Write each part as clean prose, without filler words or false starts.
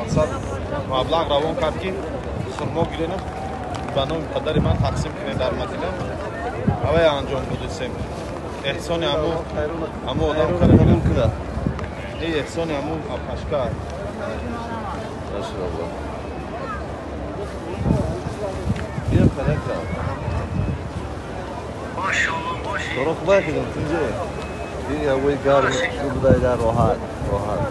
Мақсад маблағ равон кард ки хурмо гирена ба номи падари ман тақсим кунед дар Мадина. Авай анҷом додисем. Эҳсони аму одам кунад. Эй эҳсони аму апашка. Машаллоҳ. Бия падарка. Дорог бакидам тинҷе. Ин ҳавои гарм будай дар роҳат, роҳат.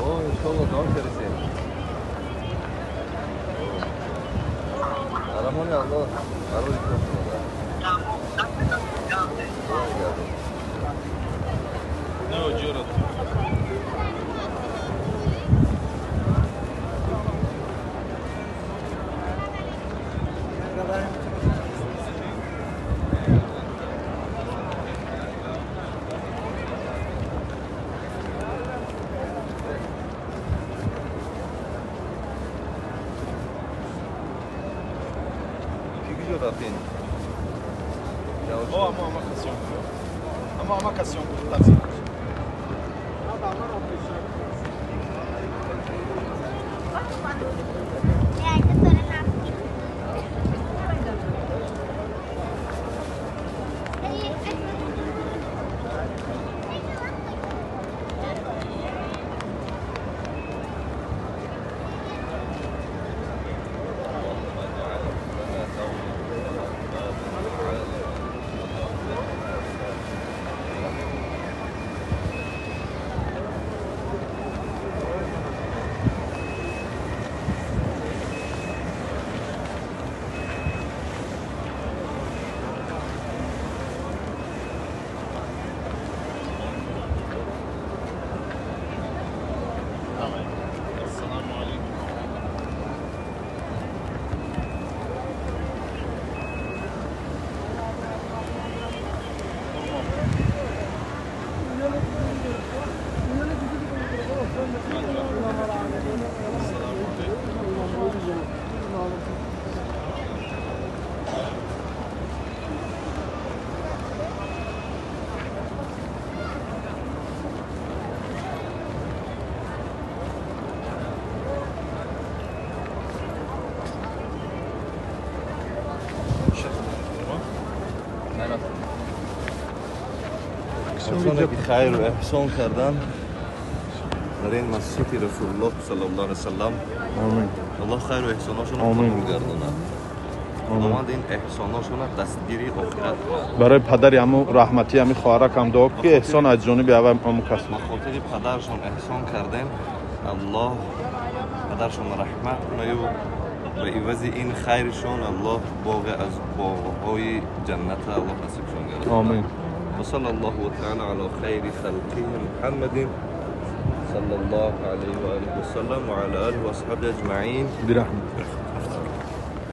О, иншоллоҳ дуо кардем. Арамони Аллоҳ, барои кор. Не оҷурат. کسانی که خیر و احسان کردن در این مسجد رسول الله صلی الله علیه وسلم، الله خیر و احساناشون قبول گرداند. خداوند این احساناشون دستگیری آخرت کند. برای پدر امو رحمتی امی خواهرک هم دعا که احسان از جانب امو کس به خاطر پدرشون احسان کردن، الله پدرشون رحمت کنه و به عوض این خیرشون الله باغ از باغ‌های جنت الله نصیبشون گرداند. آمین. وصلى الله تعالى على خير خلقه محمد صلى الله عليه وآله وسلم وعلى آله وأصحابه أجمعين برحمة.